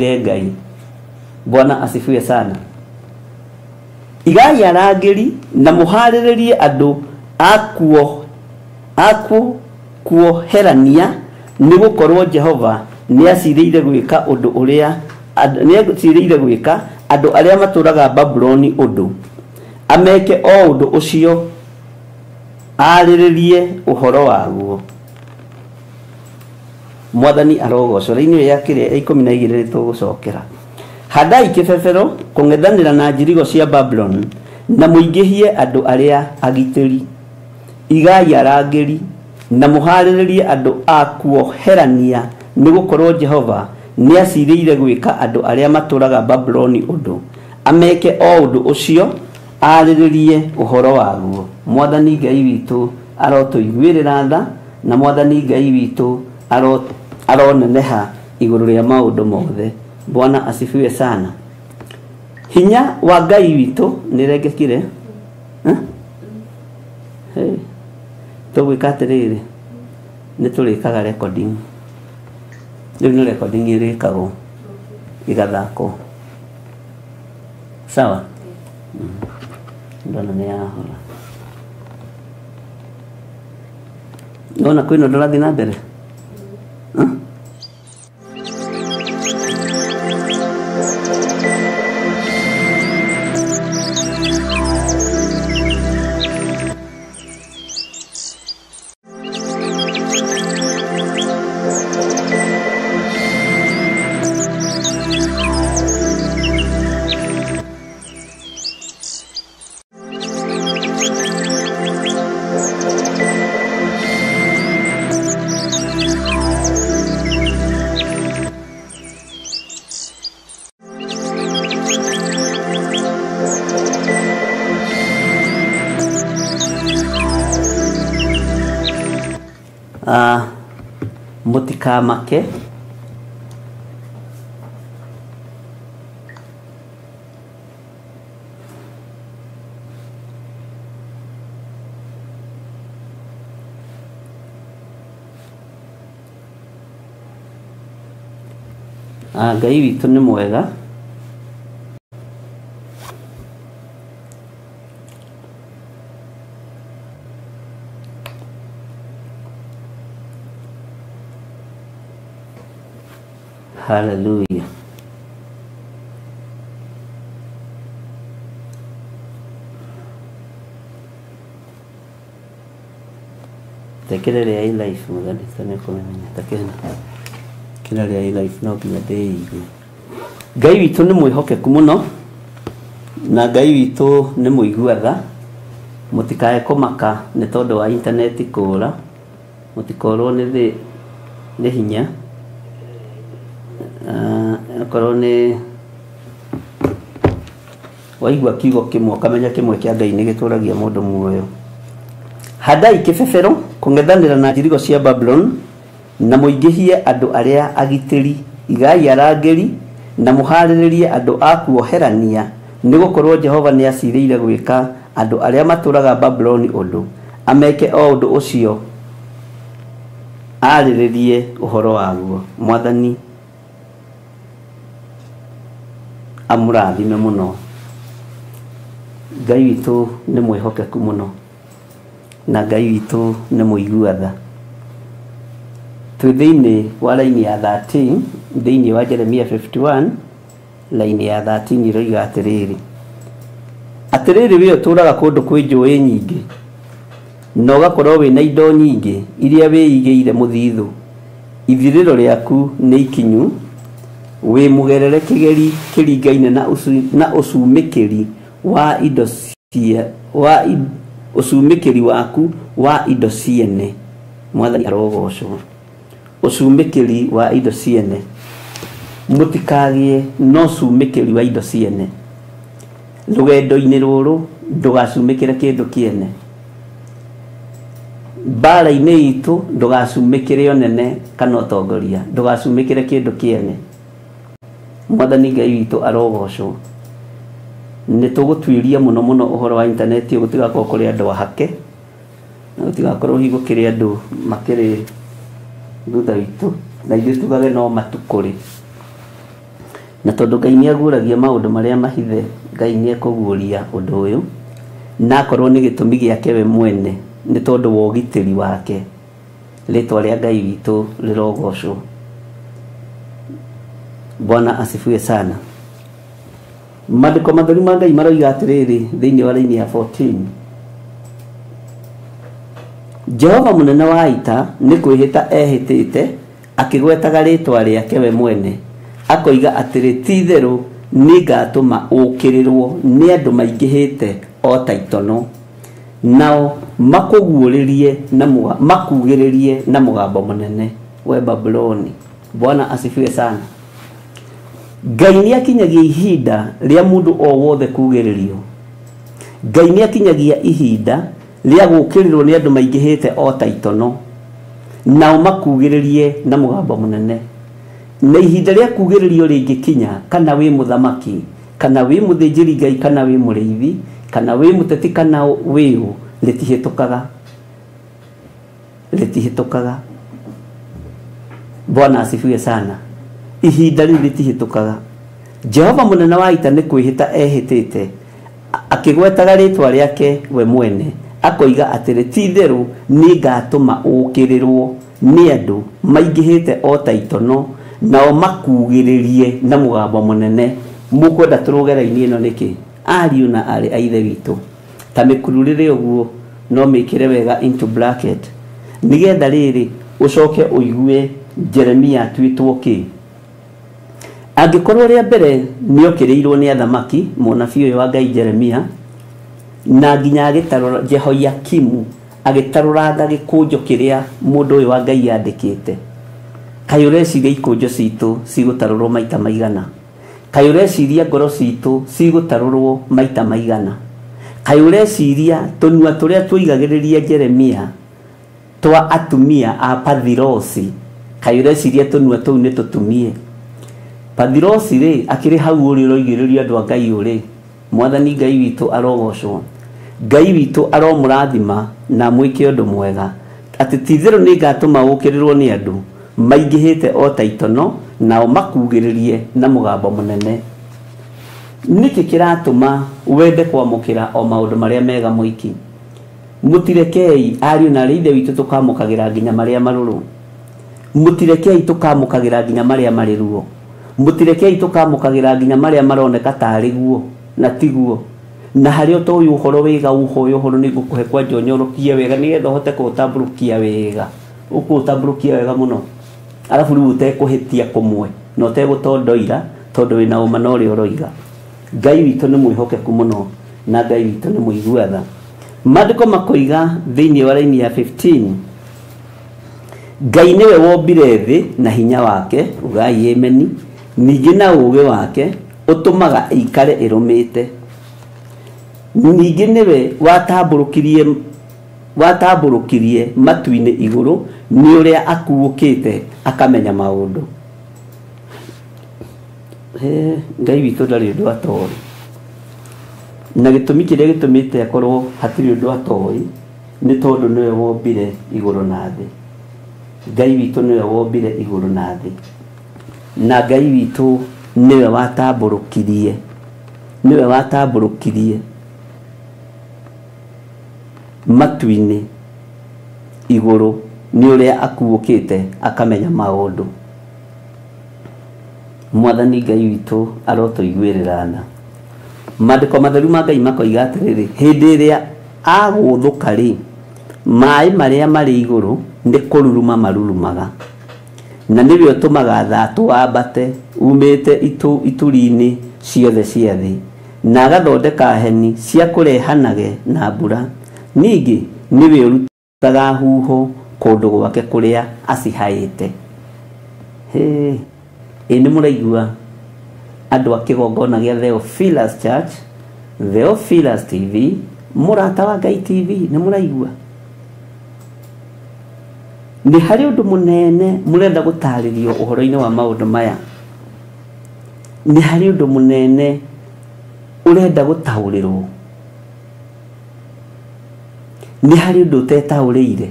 Ngai. Bwana asifiwe sana. Igai arangĩri na mũharĩrĩrie andũ akuo akuo kuoherania, nĩ gũkorwo Jehova nĩ acirĩire gwĩka ũndũ ũrĩa nĩ acirĩire gwĩka andũ arĩa matũũraga Babuloni ũndũ, ameke o ũndũ ũcio arĩrĩrie ũhoro waguo. Mwathani arogocwo. Raini ya kĩrĩa ya 12 nĩtũgũcokera. Handai kĩbebero kũng'ethanĩra na njirigo cia Babuloni, na mũingĩhie andũ arĩa agitĩri. Igai arangĩri na mũharĩrĩrie andũ a kuoherania, nĩ gũkorwo Jehova nĩ acirĩire gwĩka andũ arĩa matũũraga Babuloni ũndũ, ameke o ũndũ ũcio arĩrĩrie ũhoro waguo. Mwathani Ngai witũ arotũiguĩrĩra tha, na Mwathani Ngai witũ aroneneha igũrũ rĩa maũndũ mothe. Bwana asifiwe sana. Hinya wa Ngai witũ nĩ rengekire. Hey. Tũgwĩka atĩrĩrĩ, nĩ tũrĩkaga recording. Rĩu nĩ recording ĩrĩkagwo ĩgathakwo. Sawa? Ndona nĩ yahora. Ndona kwĩna ũndũ ũrathiĩ na mbere? Mũtikamake. Ngai witũ nĩ mwega. Hallelujah. Tekere rĩa life mũthani tene kũmenya takena. Kĩra rĩa life no nginya ndĩigue. Ngai witũ nĩ mwĩhokeku mũno, na Ngai witũ nĩ mũigua tha. Mũtikae kũmaka nĩ tondũ wa intaneti kũũra, mũtikorwo nĩ thĩ nĩ hinya. Okorwo nĩ waigua kiugo kĩmwe ũkamenya kĩmwe kĩa Ngai nĩ gĩtũragia mũndũ muoyo. Handai kĩbebero kũng'ethanĩra na njirigo cia Babuloni, na mũingĩhie andũ arĩa agitĩri. Igai arangĩri na mũharĩrĩrie andũ a kuoherania, nĩ gũkorwo Jehova nĩ acirĩire gwĩka andũ arĩa matũũraga Babuloni ũndũ, ameke o ũndũ ũcio arĩrĩrie ũhoro waguo. Mwathani amũrathime mũno. Ngai witũ nĩ mwĩhokeku mũno, na Ngai witũ nĩ mũigua tha. Twĩ thĩinĩ wa raini ya 13, thĩinĩ wa Jeremia 51, raini ya 13 ĩroiga atĩrĩrĩ, atĩrĩrĩ we ũtũũraga kũndũ kwĩ njũĩ nyingĩ, na ũgakorwo wĩna indo nyingĩ iria wĩigĩire mũthithũ, ithirĩro rĩaku nĩ ikinyu, wĩ mũgerere kĩgeri kĩringaine na ũcumĩkĩri wa indo cia wa ũcumĩkĩri waku wa indo ciene. Mwathani arogocwo. Ũcumĩkĩri wa indo ciene. Mũtikagĩe no cumĩkĩri wa indo ciene. Rũgendo-inĩ rũrũ ndũgacumĩkĩre kĩndũ kĩene. Mbara-inĩ itũ ndũgacumĩkĩre ũnene kana ũtongoria, ndũgacumĩkĩre kĩndũ kĩene. Mwathani Ngai witũ arogocwo. Nĩ tũgũtuĩria mũno mũno ũhoro wa intaneti, gũtigakorwo kũrĩ andũ ahake, na gũtigakorwo hihi gũkĩrĩ andũ makĩrĩ thutha witũ, na ithuĩ tugage no matukũ rĩ. Na tondũ Ngai nĩ aguũragia maũndũ marĩa mahithe, Ngai nĩ ekũguũria ũndũ ũyũ, na akorwo nĩ gĩtũmi gĩake we mwene nĩ tondũ wa ũgitĩri wake. Rĩtwa rĩa Ngai witũ rĩrogocwo. Bwana asifiwe sana. Maandĩko matheru ma Ngai maroiga atĩrĩrĩ thĩinĩ wa raini ya 14, Jehova mũnene wa ita nĩ kwĩhĩta ehĩtĩte akĩgwetaga rĩtwa rĩake we mwene, akoiga atĩrĩ, ti-itherũ nĩngatũma ũũkĩrĩrwo nĩ andũ maingĩhĩte o ta itono, nao makũguũrĩrie na makugĩrĩrie na mũgambo mũnene, we Babuloni. Bwana asifiwe sana. Ngai nĩ akinyagia ihinda rĩa mũndũ o wothe kugĩrĩrio. Ngai nĩ akinyagia ihinda rĩa gũũkĩrĩrwo nĩ andũ maingĩhĩte o ta itono, nao makugĩrĩrie na mũgambo mũnene. Na ihinda rĩa kugĩrĩrio rĩngĩkinya, kana wĩ mũthamaki, kana wĩ mũthĩnjĩri Ngai, kana wĩ mũrĩithi, kana wĩ mũteti, kana wĩ ũ, rĩtihĩtũkaga, rĩtihĩtũkaga. Bwana asifiwe sana. Ihinda rĩu rĩtihĩtũkaga. Jehova mũnene wa ita nĩ kwĩhĩta ehĩtĩte akĩgwetaga rĩtwa rĩake we mwene, akoiga atĩrĩ, ti-itherũ nĩngatũma ũũkĩrĩrwo nĩ andũ maingĩhĩte o ta itono, nao makugĩrĩrie na mũgambo mũnene. Mũkwenda tũrũge raini ĩno nĩkĩ? Ariũ na aarĩ a Ithe witũ, ta mĩkururĩre ũguo no mĩkĩre wega into bracket, nĩgetha rĩrĩ ũcoke ũigue Jeremia atuĩtwo kĩ. Angĩkorwo rĩa mbere nĩokĩrĩirwo nĩ athamaki, mũnabii ũyũ wa Ngai Jeremia, na nginya agĩtarũra Jehoiakimu agĩtarũranga gĩkũnjo kĩrĩa mũndũ ũyũ wa Ngai andĩkĩte. Kaĩ ũreciria ikũnjo citũ cigũtarũrwo maita maigana? Kaĩ ũreciria ngoro citũ cigũtarũrwo maita maigana? Kaĩ ũreciria tũnua tũrĩa tũigagĩrĩria Jeremia twa atumia a Pathirosi, kaĩ ũreciria tũnua tũu nĩ tũtumie? Pathirosi rĩ, akĩrĩ hau ũrĩ ũroigĩrĩria andũ a Ngai ũrĩ. Mwathani Ngai witũ arogocwo. Ngai witũ aromũrathima na amwĩke ũndũ mwega, atĩ ti-itherũ nĩngatũma ũũkĩrĩrwo nĩ andũ maingĩhĩte o ta itono, nao makugĩrĩrie na mũgambo mũnene. Nĩkĩ kĩratũma wende kwamũkĩra o maũndũ marĩa mega mũiki? Mũtirekei ariũ na aarĩ a Ithe witũ tũkamũkagĩra nginya marĩa marũrũ. Mũtirekei tũkamũkagĩra nginya marĩa marĩ ruo. Mũtirekei tũkamũkagĩra nginya marĩa maroneka tarĩ guo na tiguo. Na harĩa ũtoĩ ũhoro wega ũhoe ũhoro nĩ ngũkũhe kwanja ũnyorokie wega nĩgetha ũhote kũũtambũrũkia wega. Ũkũũtambũrũkia wega mũno, arabu rĩu ũtekũhĩtia kũmwe na ũtegũtondoira tondũ wĩna ũma na ũrĩa ũroiga. Ngai witũ nĩ mwĩhokeku mũno na Ngai witũ nĩ mũigua tha. Maandĩko makoiga thĩinĩ wa raini ya 15, Ngai nĩwe wombire thĩ na hinya wake, ugai ameni, ningĩ na ũũgĩ wake ũtũmaga ĩikare ĩrũmĩte. Ningĩ nĩwe watambũrũkirie matu-inĩ igũrũ, nĩ ũrĩa akuũkĩte akamenya maũndũ. Ngai witũ ndarĩ ũndũ atoĩ, na gĩtũmi kĩrĩa gĩtũmĩte akorwo hatirĩ ũndũ atoĩ nĩ tondũ nĩwe wombire igũrũ na thĩ. Ngai witũ nĩwe wombire igũrũ na thĩ, na Ngai witũ nĩwe watambũrũkirie, nĩwe watambũrũkirie matu-inĩ igũrũ, nĩ ũrĩa akuũkĩte akamenya maũndũ. Mwathani Ngai witũ arotũiguĩrĩra tha. Maandĩko matheru ma Ngai makoiga atĩrĩrĩ, hĩndĩ ĩrĩa agũthũka rĩ, maĩ marĩa marĩ igũrũ nĩ kũruruma marurumaga, na nĩwe ũtũmaga thatũ wambate umĩte ituri-inĩ ciothe cia thĩ, na agathondeka heni cia kũrehanage na mbura. Ningĩ nĩwe ũrutaga huho kũndũ gwake kũrĩa acihaĩte. Ĩ nĩ mũraigua andũ a kĩgongona gĩa Theophilus Church, Theophilus TV, mũrata wa Ngai TV, nĩ mũraigua nĩ harĩ ũndũ mũnene mũrenda gũtarĩrio ũhoro-inĩ wa maũndũ maya. Nĩ harĩ ũndũ mũnene ũrenda gũtaũrĩrwo, nĩ harĩ ũndũ ũtetaũrĩire.